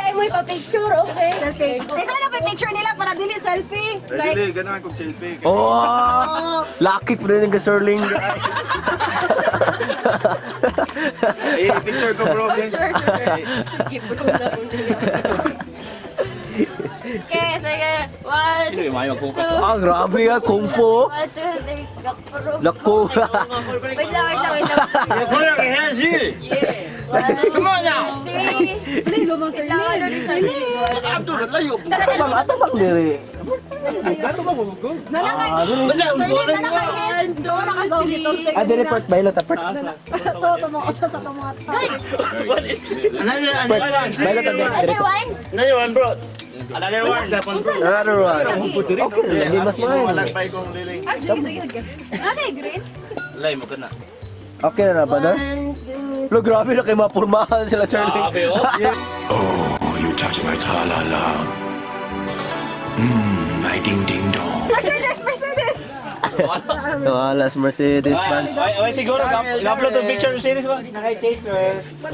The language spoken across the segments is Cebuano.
Ay, mo pa-picture, okay? Selfie. Ikaw na pa picture nila para dili selfie. Like, Dili, ganahan kong selfie. Oh! Lucky po rin ka, Sir Ling. Eh, picture ko, bro. Sige, bro na Okay, sige. One, Hindi maayo magkukas. two, Ah, grabe ah, kung fu. one, two, three. Gakpro. Lako. Wait lang, wait lang, wait lang. One, Come on now! three. dili lumang sir. Wait lang, ano ni Sir Ling? Atabang, atabang diri. Nalakay. Ah, diri. Sir Lee, nalakay. Doon na ka sa Ah, diri part bailo ta part. To, to mo usa sa mga Part. Bailo ta diri. Other one? Another one, bro. Another one. Another one. Okay, lagi mas Walang maayo. pa kong liling. Ah, sige, sige, sige. Ano eh, green? Lay mo ka na. Okay na na ba dar? One, two, Lo, grabe na kay mapurmahan sila, Sir Ling. Grabe oh. Oh, you touch my tra-la-la. My ding-ding-dong. Mercedes, Mercedes! Wala sa Mercedes Benz. Ay, ay siguro ga-upload ang picture sa series ba?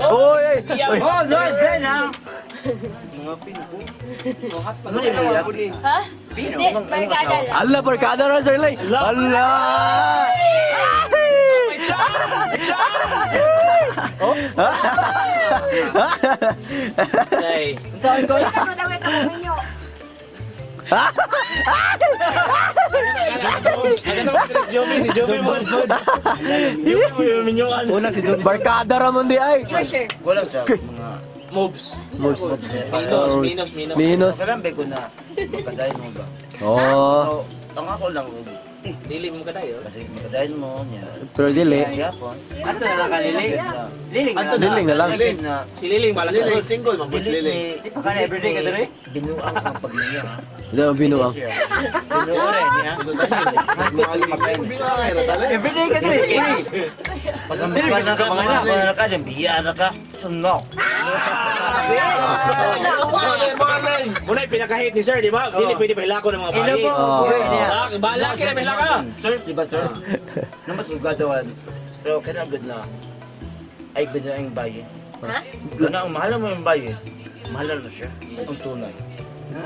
Oy, ay. Oy. Oh, nice then, ha? Ano yung Ha? Hindi, barkada lang. Allah, barkada ra, Sir Ling. Allah! May chance! Chance! Ay. Ikaw daw ka ninyo. Ano to si Joby, si Joby mo. Joby mo yung minyuan. Una si John. Barkada ra man di ay. Sure, sure. Wala sa mga Moves. Moves. Minus, minus, minus. Minus. Karambe ko na makadayon mo ba? Oh, So, ang ako lang Dili mo kadayo. kasi makadayon mo niya. pero dili. Yapon. Ato na lang Liling. Liling na lang. Liling na. Si Liling bala sa Liling, single, man boss, Dili liling. ni pa kana everyday ka dere? Binuang ang pagniya ha. Hindi mo binuang. Binuang rin niya. Hangtod sa pagkain. Everyday ka diri. Pasambukan na ka mga na ka dyan, biya na ka. Sunok. Muna yung pinaka-hate ni sir, di ba? Dili pwede pahilako ng mga bayi. Oh. Balak kina pahilaka. Sir, di ba sir? Namas gadawan. Pero kaya good na. Ay, binuang bayi. Ha? Gana, ang mahal mo yung bayi. Mahal na siya. Ang tunay.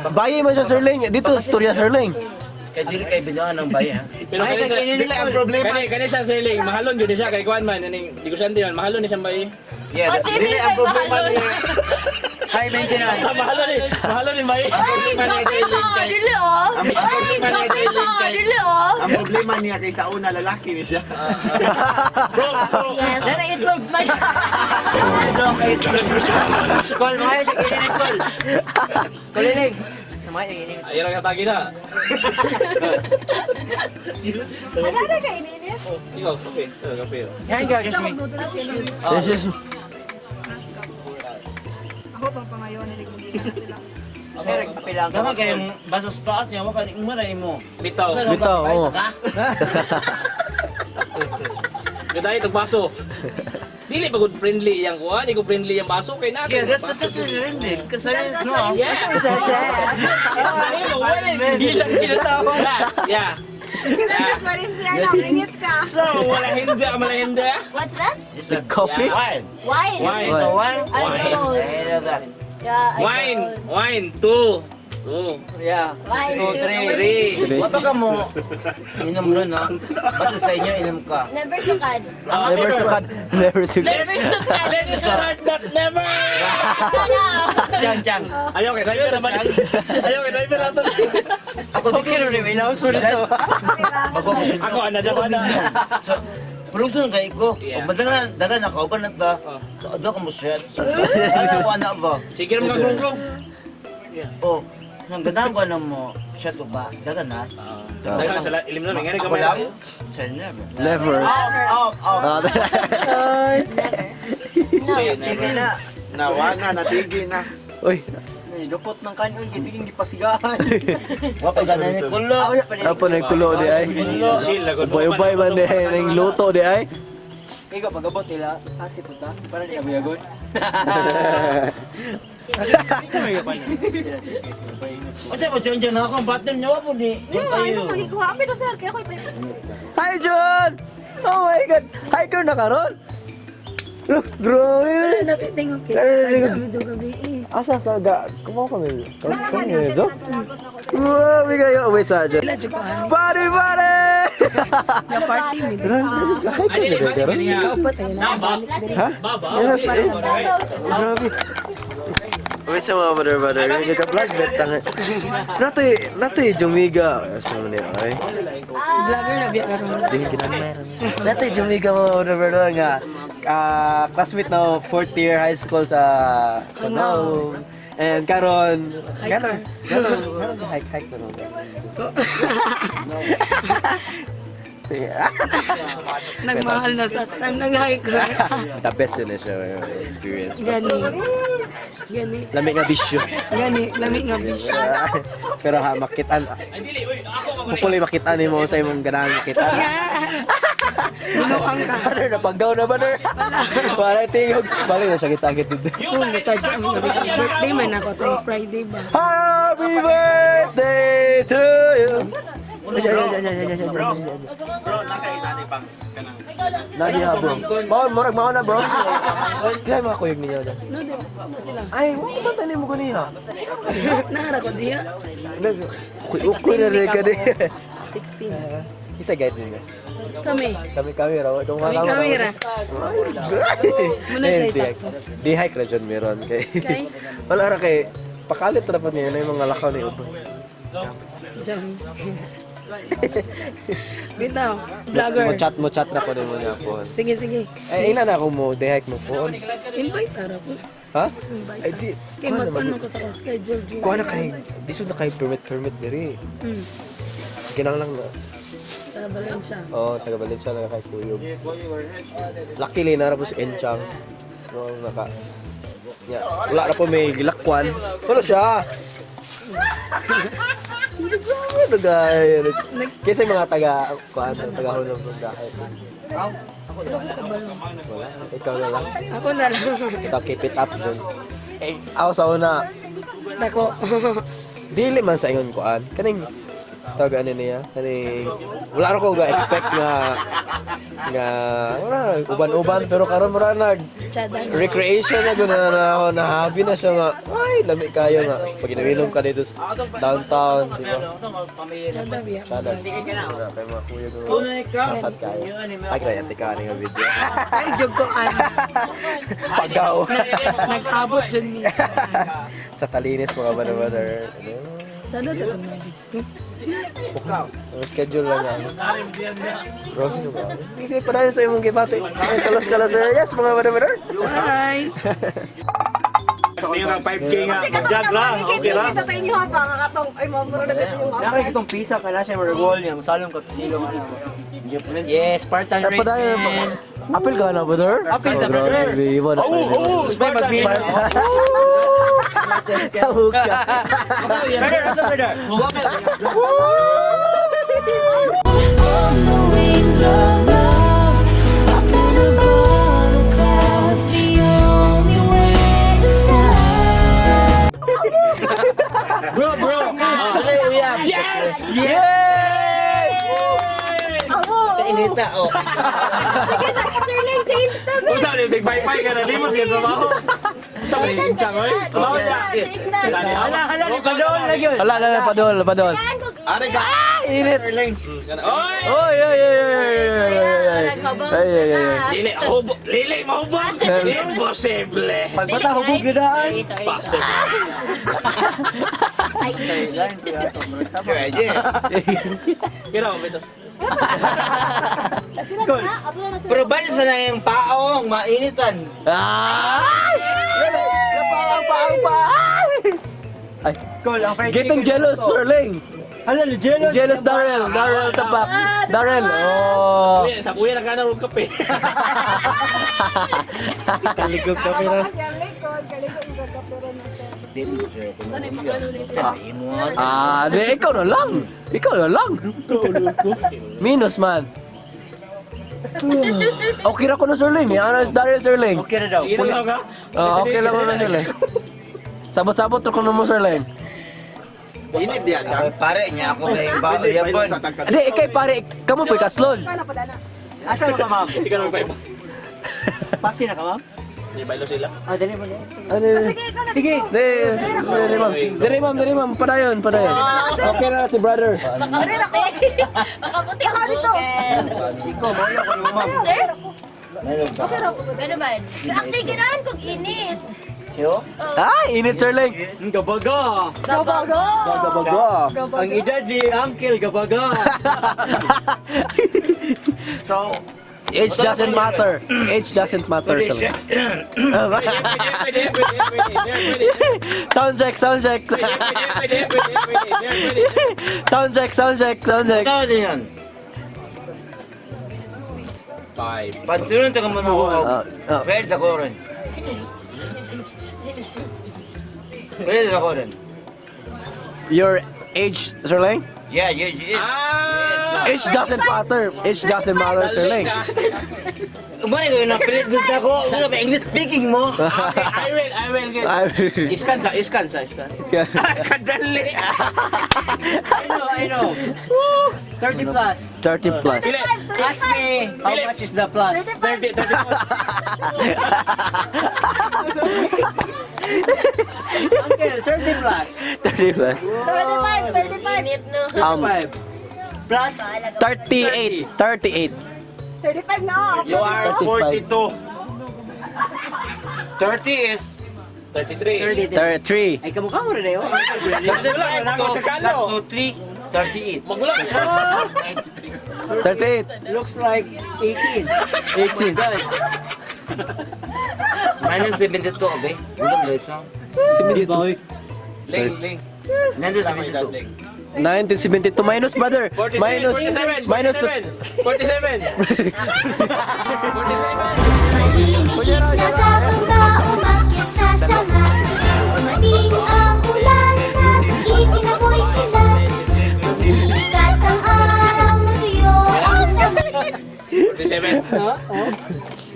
Bayi man siya, Sir Ling. Dito, istorya, Sir Ling. Kaya dili kay binuang ng bayi ha. Pero kani siya, Dili ang problema. kani kani siya Sir Ling, mahalon jud siya kay kuan man aning negosyante man, mahalon ni siyang bayi. Yeah, Oh, Dili ang problema niya. high maintenance. Ah, mahalon ni bayi. Ay, grabe ka! Dili oh! Ang Ay, problema niya grabe sa ka! Ling kay Dili oh! Ang problema niya kay sa una lalaki ni siya. Bro, bro. Yes. Oh, you touch my tra-la-la. Ayaw lang katagi na. Ano na ka ininis? Oh, ikaw, kape. Ikaw, kape. This is Ako pang pangayon, niligmugilan na sila. Tama kayong baso sa taas niya, waka ni maray mo. Bitaw. Bitaw, oo. Ganda itong baso. Dili pa good friendly iyang kuan, di ko friendly iyang baso kay natin. Yeah, that's really kasi no. Yeah. Yeah. Tapos marin siya na, ringit ka. So, wala hindi, wala hindi. What's that? Coffee? Wine. Wine. Wine. Wine. I don't. Yeah, I Wine. don't. Wine. Two. Two. Wine, two, Three. Three. Wala ka mo inom ron ha. Basta sa inyo inom ka. Never sukad. Never sukad. Never sukad. Never sukad. Let's start that never! Chang chang. Ayaw kay driver na ba? Ayaw kay driver na to. Ako okay ron ni ilaw sulod. Bago ako sulod. Ako ana dapat na. So, Pulungson kay ko. Yeah. Ug madagan dagan ako uban na ta. Oh. So adto ka mo shit. So, Ana ko ana ba? Sige mga krong-krong. Oh, nang ganahan ko na mo shot og ba? Dagan na. Dagan sa ilim na ngani Ako kamay. lang. Sir never. Never. Oh, oh. Ah, Never. No. Say never. Nawa na, natigi na. Uy. Wa pa ganan ni kulo. Apo na yung kulo di ay. Chill na good. Ubay-ubay man di ay. Nang luto di ay. Ikaw pagabot nila, kasi punta, para di kami yagon. Unsa ba dyan dyan ako ang partner niya wa po ni. Yeah, ano, magikuha. Ambil to, sir. Kaya ko ipa- Hi, John! Oh my God! Hi, Kern na karon! Grabe na! Nakitingog Ay, kita sa gabi eh. Asa ka ga? Kumaw kami. Kami do. Grabe kayo. Wait sa dyan. Party party! Party mi. Hi Ay, dili ba ka na niya? Naba. Ha? Baba. Yes, eh. Grabe. Wait sa mga brother brother. Nagka-vlog bet tanga. Nate, nate jumiga. Sa mo niya ay. Vlogger na biya karon. Di ginamay. Nate jumiga mga brother brother nga. Ah, classmate na fourth year high school sa Tanao. And karon, karon, karon, karon hike hike na. Nagmahal na sa nag-hike ko. The best yun eh siya experience. Gani. Gani. Lami nga bisyo. Gani, lami nga bisyo. Pero ha, makitaan. Ay, dili, uy, ako man Hopefully makitaan mo sa imong ganahan makitaan. Binuang ka. Brother, napaggaw na brother. Para tingog. Balik na siya kita dito. Oh, massage ang gabi. Birthday man ako tuwing Friday ba. Happy birthday to you. Ay, ay, ay, ay, ay, ay, ay, ay, ay. Bro, nakainani pang kanang. Lagi ha, bro. Mao, murag mao na, bro. Kaya mga kuyog ninyo dyan. No, di na sila. Ay, mo ba tanim mo ganiha? Nahara ko diya. Nag ukoy na rin ka di. 16. Isa guide ninyo. Kami. Kami kami ra, kung Kami kami ra. Muna siya itakto. Di hike ra dyan meron kay. Kay? Wala ra kay pakalit ra pa niya na yung mga lakaw ni Ubo. Diyan. Bitaw, vlogger. Mo chat mo chat ra ko nimo niya po. Sige, sige. Eh ina na ako mo di hike mo po. Invite ara ko. Ha? Invite. Ay di. Kay magkuan man ko sa akong schedule. June. Kuha na kay di sud na kay permit permit diri. Ginang lang na. Sa Valencia. Oo, taga Valencia na kay Kuyog. Luckily na ra po si Enchang. No, naka. Yeah. Wala na po may gilakwan. Wala siya. Grabe na gaya. Kaysa yung mga taga kuan, taga hulong ng dahil. Wala, ikaw na lang. Ako na lang. Ikaw keep it up dun. Eh, ako sa una, Dako. dili man sa ingon kuan. Kaning tawag ano niya? Kaning wala ra ko ga expect nga nga wala uban-uban pero karon mura nag Chada. recreation na gud na na ako na happy na siya nga. Ay, lami kayo nga. Pag ininom ka dito sa downtown, di ba? Chada biya. Sada. Wala kay mga kuya ko. Dapat kayo. Ay, grabe ka nga video. Ay, jog ko ano. Pagaw. Nag-abot dyan ni. Sa Talinis mga brother. Ano? Sana daw na dito. Ang schedule lang na. Ano. Bro, sino ba? Hindi pa dahil sa imong gibati. Ay, kalas kalas. Yes, mga brother. Bye! Tingnan ka 5K nga. Jog ra, okay ra. Kita tayo niyo pa katong ay mamuro na dito yung Nakay kitong pisa kala siya mo wall niya, musalong ka silong ano. Yes, Spartan race. Padayon man. Apil ka na, brother? Apil ta, brother. Oo, oo, Susbay magbina. Sa hukya. Brother, asa brother? On the wings of love, up and above the clouds, the only way to fly. Bro, bro. Yes! Yay! Inita, oh. Sige, Sir Ling, change the Unsa ni big bye-bye ka na di mo siya trabaho. Unsa ni Enchang oy? Trabaho niya. Change na. Hala, hala, ni padol na gyud. Ala, ala, padol, padol. Are ka. Init. Oy! Oy, oy, oy, oy, oy, oy, oy, oy. Ay, ay, ay, ay. Dili hubog, dili mahubog. Imposible. Pagbata hubog na daan. Sorry, sorry. Possible. Ay, Pero ito. Pero ba sa na yung paong mainitan? Ay! Paang, paang, paang! Ay, Call ang fried getting chicken. jealous, Sir Ling. Hala, ni jealous. Jealous, Darrell. Darrell, tapak. Darrell, oh. Kuya, sa kuya lang ka na og kape. Kaligog ka pero. Di mo siya kung Ah, di, ikaw na lang. Ikaw na lang. Minus man. Okay ra ko na Sir Ling. Ano is Darrell Sir Ling? Okay na daw. Sige na lang ka. Oh, okay lang ko na Sir Ling. Sabot-sabot ra ko na mo Sir Ling. Init diya, Chang. Pare niya ako may bao Pwede, yapon. pwede sa tagkat. Di, ikay pare, kamo po'y kaslon. Asa mo ka, ma'am? Ikaw na bye-bye. Pasi na ka, ma'am? Di ba sila? Ah, dali mo na. Ano? Sige, ikaw na. Sige. Dere, dere ma'am. Dere ma'am, dere ma'am. Padayon, padayon. Okay na si brother. Makaputi. Makaputi ang dito. bukin. Ikaw, mauya ko naman, ma'am. Sir? Meron ba? Gano'n man. Actually, ganahan kong init. Siyo? Ay, init, Sir Leng. Ang gabaga. Gabago. Gabaga. Ang edad ni Uncle, gabaga. So, Age doesn't matter. Age doesn't matter, Sir Leng. Pwede, pwede, pwede, pwede, pwede, pwede. Sound check, sound check. Pwede, pwede, pwede, pwede, pwede. Sound check, sound check, sound check. tao din yan. Five. Pansinon ta ka man ako. Ah, ah. Pwede ako rin. Pwede ako rin. Your age, Sir Leng? Yeah. Ah! Age doesn't matter. Age doesn't matter, Sir Leng. Umani ko na pilit dito ako. Una ba English speaking mo? Okay, I will get. Iskan sa, iskan sa, iskan. Kadali. I know, I know. 30 plus. 30 plus. Pili. Ask me, how much is the plus? 30, 34. Uncle, 30 plus. 30 plus. 35, 35. Init, no? 35. Plus, 38. 38. 35 na, oh. You are 42. 30 is 33. 33. Ay, kamukha mo rin eh. Oh. Wala, wala ko sa kalo. Plus 2, 3, 38. Magulang. 38. Looks like 18. 18. 1972, okay? Gulang guys, ha? 72. Ling, ling. 1972. 1972 minus, brother. 47, Minus. 47, Minus. 47. 47. 47. Maliliit na gagamba umakyat sa sanga. Dumating ang ulan at ikinaboy sila. Sumikat ang araw na tuyo ang sanga. 47.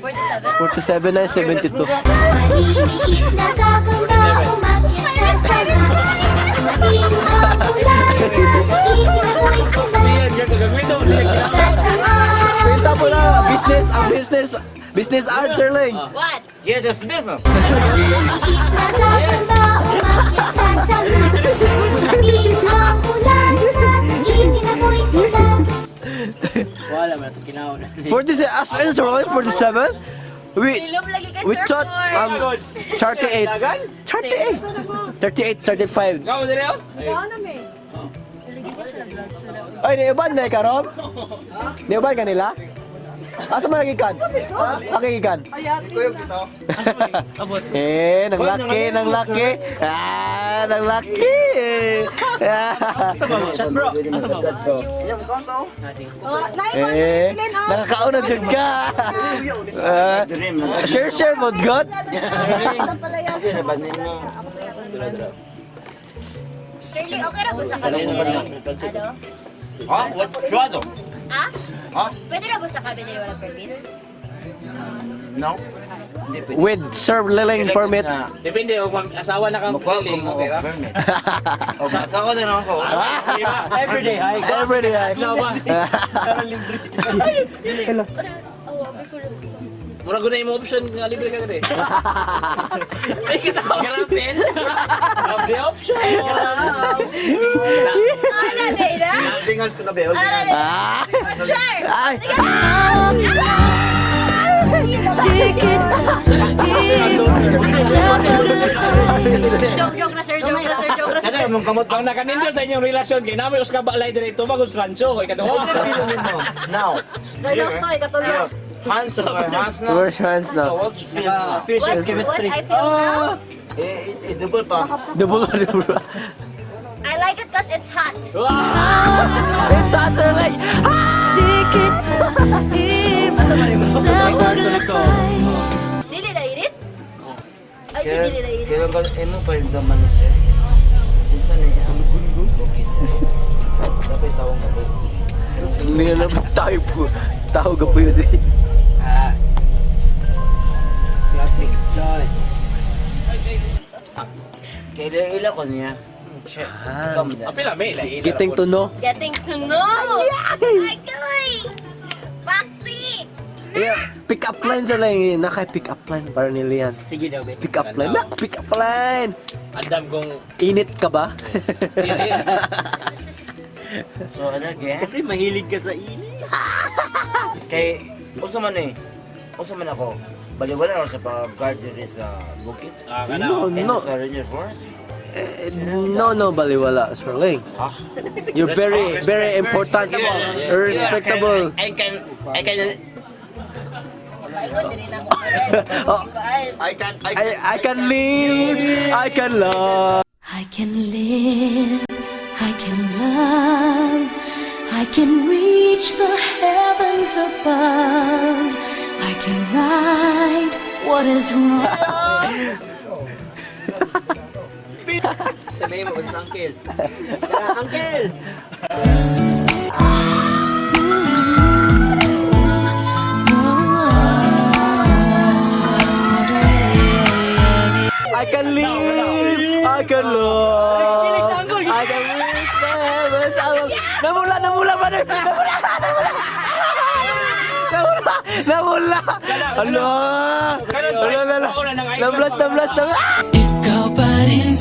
47? 47 na 72. Maliliit na gagamba umakyat sa sanga. Dumating ang ulan at ikinaboy sila. Sumikat ang araw Kwenta na mo na. tuyo ang Business, ang sanga. business. Business ad, Sir Leng. What? Yeah, that's business. Maliliit na gagamba umakyat sa sanga. Dumating ang ulan at ikinaboy sila. Wala man itong kinaon. 47, as in, Sir Leng, 47? We, Silom lagi kay we Sir thought, Paul. 38. 38, 35. Ikaw, dali oh. Ikaw na, may. Ay, niuban na karon? Niuban kanila? Asa man nagikan? Nagikan. Kuya, dito. Eh, nang laki, nang laki. Ah, nang laki. Ah. Shot bro. Asa ba? Oh, naiwan Eh, na Bilin, oh. nakakaon na jud ka. Ah, share share mo god. Shirley, okay ra ba sa kami diri? Ano? Ha? What? Suado? Ah? Ha? Pwede ra ba sa kami diri wala permit? No. Hindi pwede. With Sir Liling permit. Depende kung asawa na kang Mukha ko piling, mo okay ba? permit. O, basta ko din ako. Ah, di ba? Everyday, hi. Every day. Adlaw ba? Murag na yung option nga libre ka diri. Ay, kita. Grabe. Grabe option. Ana, Beira? Tingals ko na, be. Ana, Beira? Ah. Sure! Ay. Joke, joke na sir, joke na sir, joke na sir. Sana mong kamot. Ang nakanindot sa inyong relasyon kay namin uska balay diri tubag og rancho kay kaduha. Now. Dinos to, ikatulo. Hands over hands now. Where's hands So now? what's feel now? Fish What, and chemistry. what I feel now? Eh, eh, double pa. Double double. I like it because it's hot. It's hot, Sir Leng. Dili na init? Ay, si dili na init. Kaya ba, eh mo pa yung gaman na siya? Unsa na siya? Bukid. Dapat tawang ka ba? Nilalabog tayo po. Tao ka po yun eh. Ah. Graphics, John. Kaya ila ko niya. Siya, ikaw mo Apila may lahi. Getting to know. Getting to know. Ay, guy! Foxy! Yeah, pick up line sa lang. Naka pick up line para ni Lian. Sige daw, be. Pick up line. Nak, pick up line. Andam kong Init ka ba? So ano again? Kasi mahilig ka sa init. Kay usa man eh. Usa man ako. Baliwala ako sa pag-guard diri sa bukid. Ah, kana. No, And no. sa Ranger Forest. Eh, no, baliwala, Sir Ling. Ha? You're very, very important. Respectable. I can Paingon diri na ako. Oh. I can, I I can live, I can love. I can live, I can love, I can reach the heavens above, I can right what is wrong. Sabihin mo sa uncle. Tara, uncle! I can live, I can love. I can reach the heavens above. Namula, namula, brother. Namula, namula. Namula, namula. Ala. Ala, ala, ala. Nablas, nablas, nablas. Ikaw pa rin.